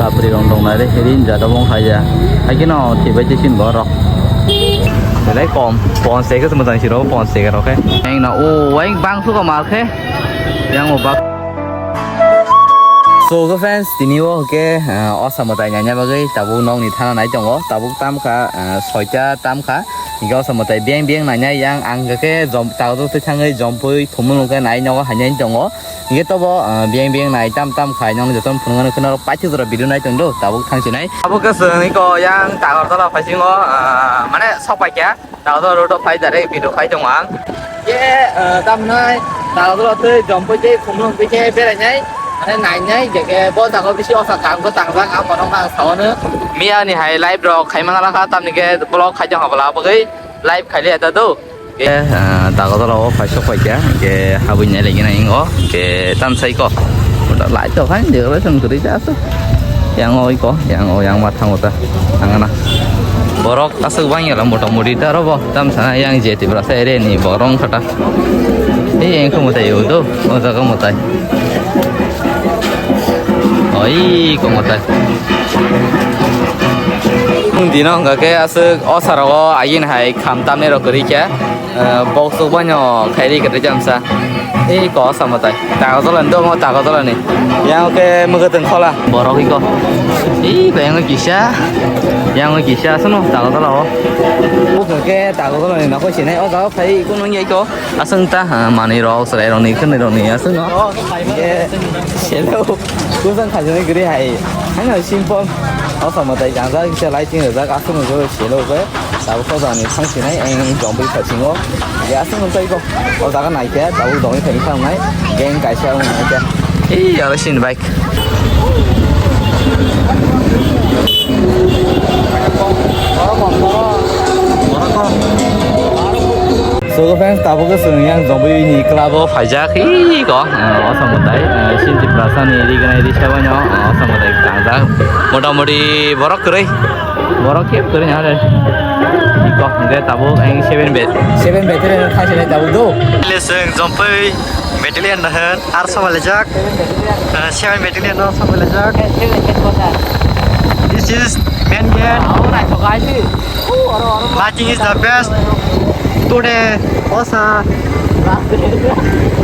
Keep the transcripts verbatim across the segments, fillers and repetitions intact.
Yapri rong dong nai re, rin ja dobong hai ya. Hai khe no thik bai te sin borok. Belai kom, pon se khe se mojang si ro, pon se khe ro khe. Eng na o, eng bang su ko mar khe. Yang o bak. So, okay friends, tini o ke, eh, osa mwtai naina bagwi tabuk nokni thana nai tongo. Tabuk tam kha, eh, soita tam kha. Hingke osa mwtai beng beng naina yang ang khe jom, tago twi thangwi jompui thumung khe nai nogo hainai tongo. Hingke tobo, ah, beng beng nai tam tam khai nong jotono phunuknani kheno paithak jora video nai tongdo tabuk thangsinai. Abo khe chwng iko yang Tagartala phaisingo, ah, mane sok paikha. Tagartala road o phai direct video khai tongo ang. Ye, ah, tamnai Tagartala tei Jompui tei Khumlung tei khe berainai. Mane nainai je khe bo jaga bisi osa kang bo tangjak ang bono ma saono. Miya ni hai live rok khai mana lakha tamni khe vlog khai tong habla bagwi live khai liya ta do. Ke, ah, Tagartala o paisok paikha, ke habwi nai lagi na ingo, ke tam sai ko. Udah lai to kan, dia kata seng kiri jatuh. Yang oi ko, yang o, yang matang uta, ang na. Borok asuk bang ya lah, mota moti ta robo, tam sana yang je Tiprasa area ni borong kata. Eh, yang kamu tayo tu, oh, jaga mutai. Oi, ko mutai. Dino hingka ke asuk o sara o agin hai kham tamni rok kiri khe. Eh, box o boino khairi kwtwi jamsa. Ei ko samwtai. Tago jolani do mo tago jolani. Yang ke mwgwtwng khola. Borok iko. Ei ko yang kisa. Yang kisa aswno tago jola o. O ke tago jolani nokho sinai o jaga phai ko nung yai ko. Aswng ta, ah, manwi rok chwrai rok ni khwnwi rok ni aswng no. Selo. Kusang khajani gri hai. Hano simple. O samwtai jang jang kisa lighting rok jak aswng no selo ke. Tabuk o jagani thang sinai, ang Domboi phasingo. Ya, aswk nukjagwi kok. O jaga naikhe, tabuk Domboi phaini thang nai. Gang kaisa wng naikhe. Ei, aro sini bike. So, friends, tabuk o chwng yang Domboi ni club o phaijak. Ei, ko, eh, o samwtai, eh, Sinti Prasa ni rignai risa baino, eh, o samwtai tangjak. Motamoti borok kwrwi. Borok khe kwrwi hale. Iko hwnkhe tabuk ang seven bet. Seven bet re thang sele tabuk do. Le seng Jompui battalion na hen ar sama lejak. Eh, seven battalion no sama lejak. This is main gate. Lighting is the best. Today, osa.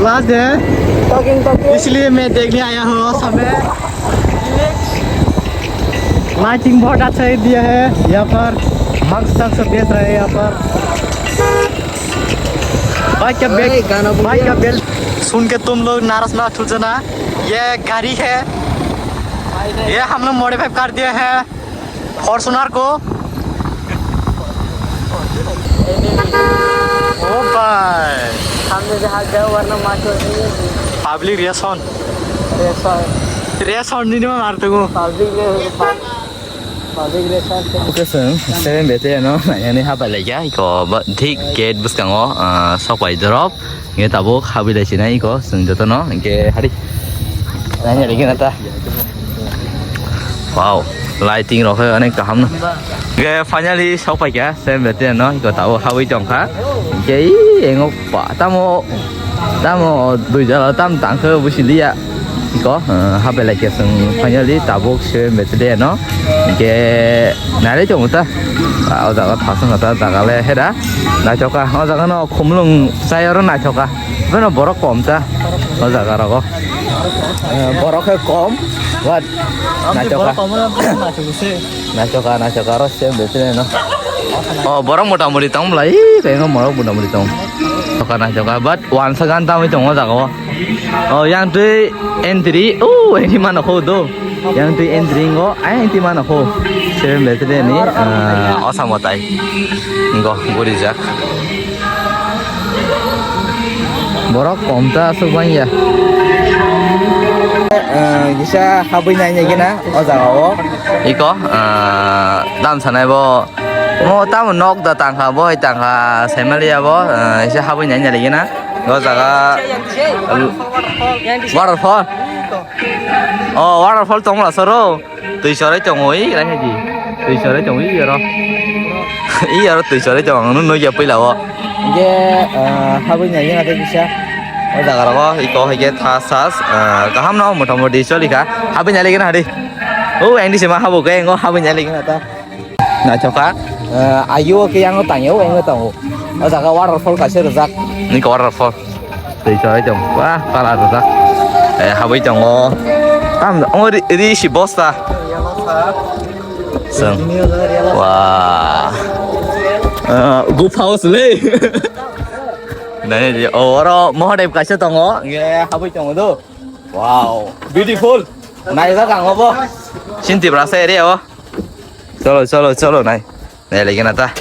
Last day. इसलिए मैं देखने आया हूँ ओसा में। लाइटिंग बहुत अच्छा ही दिया है यहाँ पर, मस्त सब देख रहे हैं यहाँ पर। भाई क्या बेल, भाई क्या बेल सुन के तुम लोग नाराज ना हो जाना। ये गाड़ी है, ये हम लोग मॉडिफाई कर दिए हैं फॉर्च्यूनर को। ओ भाई, सामने से हाथ जाओ वरना मार के। Public reaction. Reaction. Reaction ni ma mar tungo. Public re-, pub-, public reaction. Oke, seng, seven bete no, nanya ni hapa lagi ya, iko ba, thik gate bwskango, ah, sok pai drop. Nge tabuk habwi lai sinai iko, seng joto no, nge hari. Nanya lagi nata. Wow, lighting rok hai onek kaham no. Nge finally sok pai kha. Sem bete no, iko tabo habwi tongkha. Hingke ii, engo pa, tamo, tamo dui jala tam tangkhe busi liya. Iko, eh, hape lai khe chwng finally tabuk sem bete de no. Hingke nare tongo ta. Ah, o jaga thasung ta jaga le hera. Naithoka, o jaga no khumlung chai oro naithoka. Beno borok kom ta. O jaga rogo. Eh, borok khe kom. What? Naithoka. Naithoka, naithoka, aro sem bete no. Oh, borok motamoti tong bwlai, kayang borok motamoti tong. Naithoka, naithoka, but wansa gan tamwi tongo jaga o. Oh, yang twi entry, oh, entry mano kho do. Yang twi entry ngo, ai entry mano kho. Seven bete ni, ah, osamo tai. Ngo, guri jak. Borok kom ta aswk bang ya. Eh, kisa habwi nai nai gina o jaga o. Iko, eh, dam sanai bo. Mo tamo nok da tangkha, bo hai tangkha, saimalia bo, eh, kisa habwi nai nai gina. O jaga waterfall. Oh, waterfall tongla soro. Twi chorai tongo, ui, rai hai di. Twi chorai tongo, ui, oro. Ui, oro twi chorai tongo, ang nukya puila o. Hingke, ah, habwi nai gana tei kisa. O jaga rogo, iko hai khe tha sas, ah, kaham no, motamoti choli kha. Habwi nai lagi na, hadi. Oh, ang di sima habo ke, ngo habo nyali kena ta. Naithoka. Eh, ayo ke yang tang yo, yang tang. O jaga waterfall kaisa rijak. Ni ko waterfall. Tei chai tong. Wah, pala rijak. Eh, haboi tongo. Tam, o ri, ri si bosta. Seng. Wah. Eh, gupha os le. Nai, o, oro Mahadev kaisa tongo. Nge, haboi tongo do. Wow, beautiful. Naijak ang obo. Sini Tiprasa area o. Cholo, cholo, cholo, nai. Nai lagi na ta.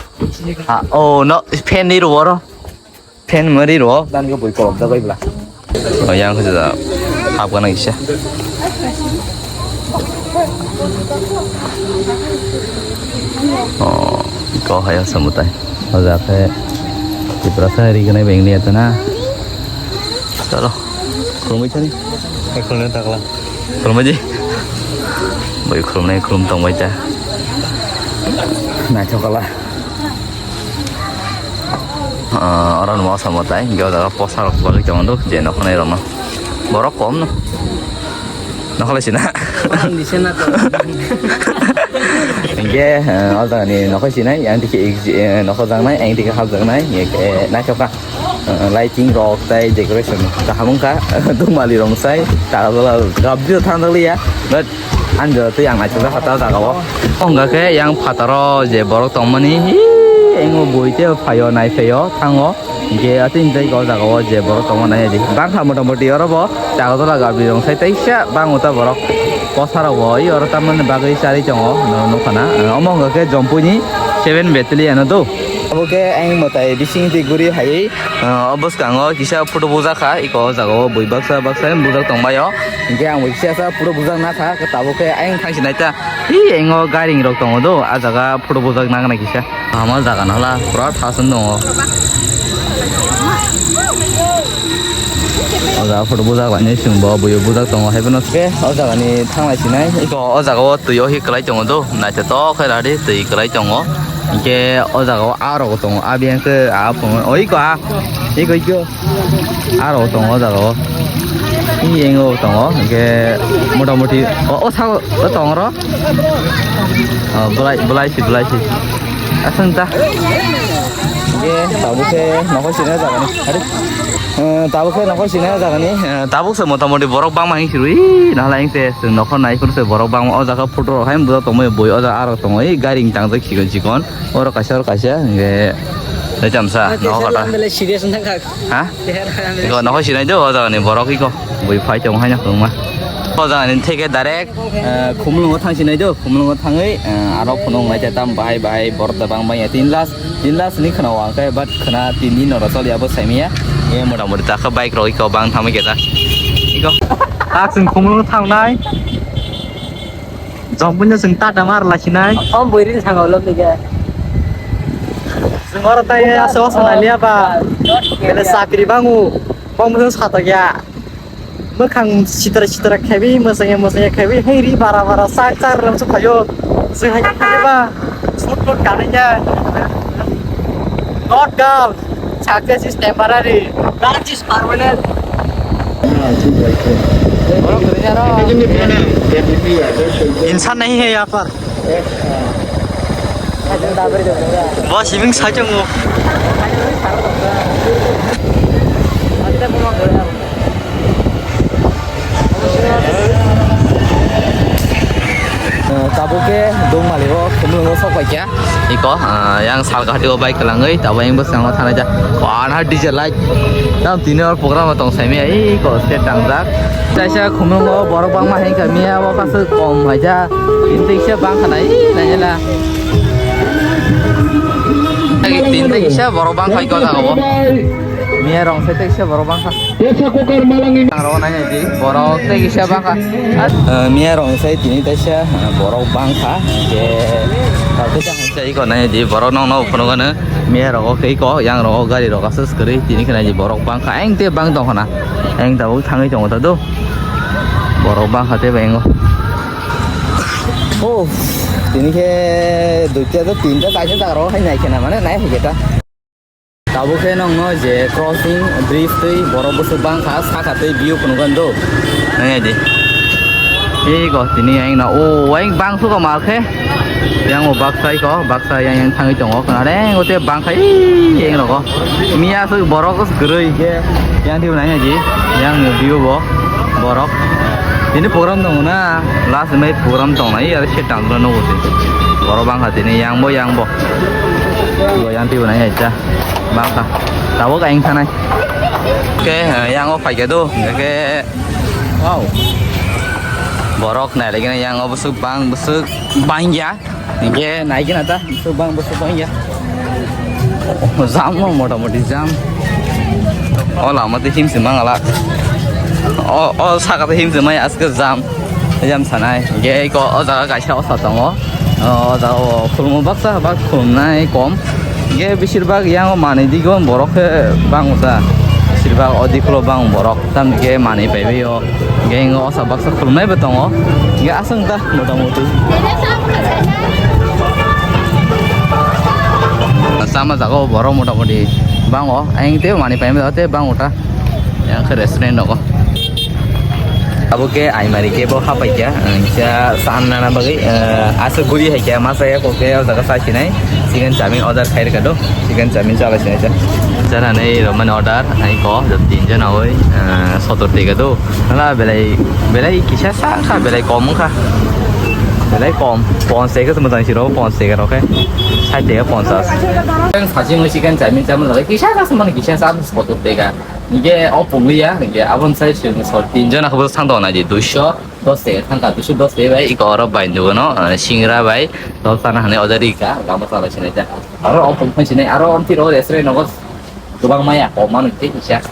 Ha, oh, no, fan ni ro oro. Fan mari ro, dan ko boi kolom da bai bla. Oh, yang ko da. Hap kana kisa. Oh, ko haya samutai. O jaga khe Tiprasa ri gwnai bengni ata na. Chalo. Khulumui thani. Khulumui takla. Khulumui di. Bai khulumnai khulum tong bai ta. Naithok kala. Ah, oro numa samutai. Gyo jaga posa rok bagwi tong do. Je nokhnai rok no. Borok kom no. Nokholai sina. Ang di sena to. Hingke, eh, o jaga ni nokho sinai, yang tiki, eh, nokho jangnai, yang tiki hap jangnai, hingke, eh, naithok ka. Eh, lighting rok tai decoration kaham wngkha. Dungmali rok sai, ta gabrio thang liya. But ang jora twi ang naithok ka ta jaga o. Wngkha khe yang phataro je borok tongmani, hi, engo bui te phaio, nai phaio, thango. Hingke atwini tei o jaga o je borok tongma nai di. Bangkha mota moti oro bo Agartala gabri rong sai teisa bango ta borok. Posa rok bo oi oro tamani bagwi charwi tongo, no nukha na. Omo hwnga khe Jompui ni seven battalion ano do. Abo khe ayang mwtai bising twi guri hai, ah, o bwskango kisa photo bujak kha, iko o jaga o bui baksa baksa bujak tong bai o. Hingke ang bo kisa sa photo bujak na kha, tabuk khe ayang thang sinai ta. Hi, engo gairing rok tongo do, a jaga photo bujak nang nai kisa. Ama jaga nahla pura thasung tongo. O jaga photo bujak lainai chwng bo, buio bujak tongo, hai phano khe o jaga ni thanglai sinai. Iko o jaga o twi o hi kwlai tongo do, naithotok khe radi twi kwlai tongo. Hinkhe o jaga o a rok tongo, a biyang khe a phungo, o iko a, iko iko. Aro tongo o jaga o. Iyeng o tongo, hingke mota moti o, o sabo o tongo ro. O, belai, belai si, belai si. Aswng ta. Hingke tabuk khe nokho sina jaga ni. Are. Eh, tabuk khe nokho sina jaga ni. Eh, tabuk se mota moti borok bangma hing sirwi. Nahla hing se nokho nai phuru se borok bangma o jaga photo rok hai buja tongmai boi o jaga aro tongo. Ei gari hing tangjak chikon chikon. Oro kaisa, oro kaisa, hingke tei chamsa, nogo kata. Serious wngkha. Ha? Iko nogo sinai do, o jaga ni borok iko. Bui phai tong haino kwbangma. O jaga ni theke direct, eh, Khumulwngo thang sinai do, Khumulwngo thangwi, eh, aro phunuk nai te tam bahai bahai borok da bang manya tin las, tin las ni khna wang khe, but khna tin din oro choli abo saimaya. E mota moti ta khe bike rok iko bang thangwi khe ta. Iko. Tak chwng Khumulwngo thangnai. Jompuino chwng tata mar laisinai. Om bui ring sanga ulo khe. Chwng oro tai asa asa naliya ba. Bele chakri bangu. Bong bwswng satok ya. Mwkhang sitra sitra khebi, mwsangya mwsangya khebi, hei ri bara bara sak sak ram su phayo. Chwng hai khe ba. Short cut kanai ya. Not girl. Success is temporary. Love is permanent. इंसान नहीं है यहाँ पर। बस इविंग साइड में। Eh, tabuk khe Dongmali o Khumulwngo sok pai kha. Iko, ah, yang sal gati o bike kwlangwi, tabuk yang bwskango thanai ja. Wana D J light. Tam tini or program tong sai miya, iko stage tangjak. Kaisa Khumulwngo borok bangma hai kha miya, o kaisa kom hai ja. Tini teisa bang kha nai, nai la. Tini teisa borok bang kha iko jaga o. Miya rong sai teisa borok bang kha. Pressure cooker malang ini. Ang rok nai di, borok tei kisa bangkha. Eh, miya rong sai tini taisa, eh, borok bangkha. Je, kau kisa sai ko nai di, borok nong nong phunukgano. Miya rok khe ko, yang rok gari rok aswk kwrwi tini khe nai di borok bangkha. Eng te bang tong khana. Eng tabuk thangwi tongo ta do. Borok bangkha te bengo. Oh, tini khe duita to tinta kaisa jaga rok hai nai khena mane nai hai khe ta. Tabuk khe nongno je crossing bridge twi borok bwswk bangkha, saka twi view phunukgwi do. Nai di. Ego tini yang na o yang bang suka mal khe. Yang o baksa iko, baksa yang yang thangwi tongo. Kare o te bang khai yang rogo. Miya su borok gurui ke. Yang di nai ji. Yang ni view bo borok. Ini program dong na. Last mai program dong nai ya se tang no go. Borok bang kha tini yang bo yang bo. Bo yang di nai ja. Bang kha. Tabo ka yang thanai. Oke, yang o phai ke do. Oke. Wow. Borok nai lagi yang o bwswk bang bwswk bang ya. Hinkhe nai gana ta, bwswk bang, bwswk bang ya. O, jam no, motamoti jam. O lama tei himse mangala. O, o saka tei himse mai aske jam. Jam sanai. Hinkhe eko o jaga kaisa osa tongo. O jaga o khulmo baksa bak khulumnai kom. Hinkhe beshirbak yang o manwi digo borok khe bang usa. Beshirbak o dikhulo bang borok. Tamni khe manwi paibai o. Hinkhe o osa baksa khulumnai bo tongo. Hinkhe aswk ta. Motamoti. Sama jaga o borok motamoti bango. Ayang tei manwi paimani jaga tei bango ta. Yang khe restaurant nogo. Abo khe aimari khe bo hapai kha. Ang khe san nana bagwi, eh, aswk guri hai kha. Masa ya kok khe o jaga sa sinai. Chicken chowmin order khai rwkha do. Chicken chowmin chala sinai cha. Chana nei romani order. Ai ko, jab tin jana oi. Eh, sotor tega do. Hala belai, belai kisa sa kha, belai kom kha. Belai kom. Ponchas tega se motang siro, ponchas tega rok khe. Sait tega ponchas. Saching chicken chowmin chama lagi kisa sa se mani kisa sa sotor tega. Nige o puglia, nige abon sai sir so tin jana khobor sang dona ji duiso dos tega thangka, duiso dos tega bai iko oro bai dugo no, eh, singra bai, dos sana hane order rika, gama sala sinai ta. Aro o pung sinai, aro om tiro restaurant nogo. Gubang maya, koma nung tei kisa.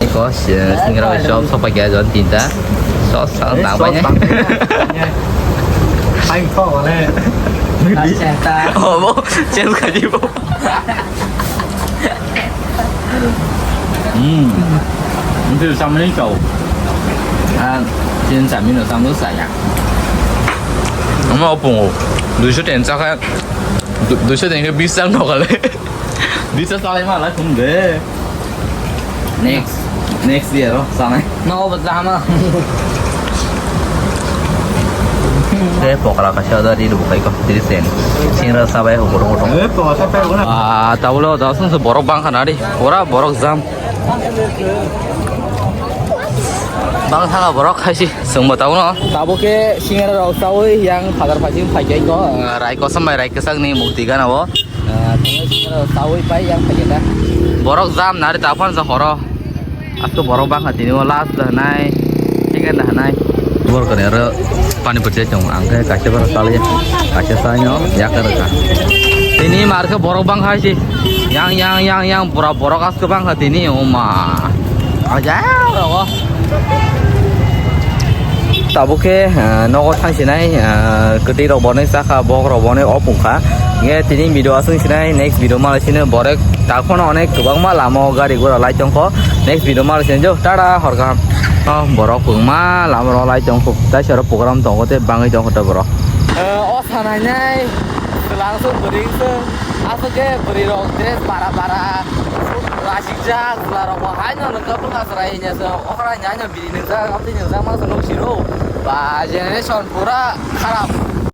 Eko, si-, singra bai chop sopai kaya jon tinta. Sos sa Eh, nang sos bai bang. Hai kho wale. Acha ta. Oh, bo, change khaji bo. Hmm. Itu sama ni kau. Ah, change sama ni sama saya. Ama opung. Duiso ten sa kaya. Du-, duiso ten ke bis sang nokale. Bisa salai ma lai thum de. Next. Next year ro sanai. No, badla hama. De pokra ka sha da ri ru kai ko tiri sen. Singra sabai ho goro goro. Eh, pokra sa pe gona. Ah, tabulo da sun se borok bang khana ri. Pura borok jam. Bang thanga borok khaisi sung bo tabuno. Tabo ke singra rok sawi yang phadar phajing phai kai ko. Rai kosom bai rai kesak ni mukti gana bo. Ah, tini singro sawi pai yang khaye da. Borok jam nari ta phone sa horo. Asto borok bang kha tini o last da hanai. Second da hanai. Bor kani aro pani pati chong ang khe kaisa bar sali. Kaisa sa nyo yak kar ka. Tini mar khe borok bang kha si. Yang, yang, yang, yang, pura borok asto bang kha tini, o ma. Aja, rogo. Tabuk khe, ah, nogo thang sinai, ah, kwtwi rok bo nai chakha, bok rok bo nai opung kha. Nge tini video aswng sinai, next video ma sino borok takhwno onek kwbangma lama o gari gura lai tongkho. Next video ma sino jo, tata, hor kaham. Oh, borok kwbangma lama rok lai tongkho, tai sero program tongo tei bangwi tongkho ta borok. Eh, o sanai nai, swlang swk bwrwi swk, aswk khe bwrwi rok dress bara bara, asik jak, chwla rok bo hai no nokha bwkha chwrai hinya swk, okra hinya. Bini nungjak, aboni nungjak ma se nuk siro. Ba, generation pura kharap.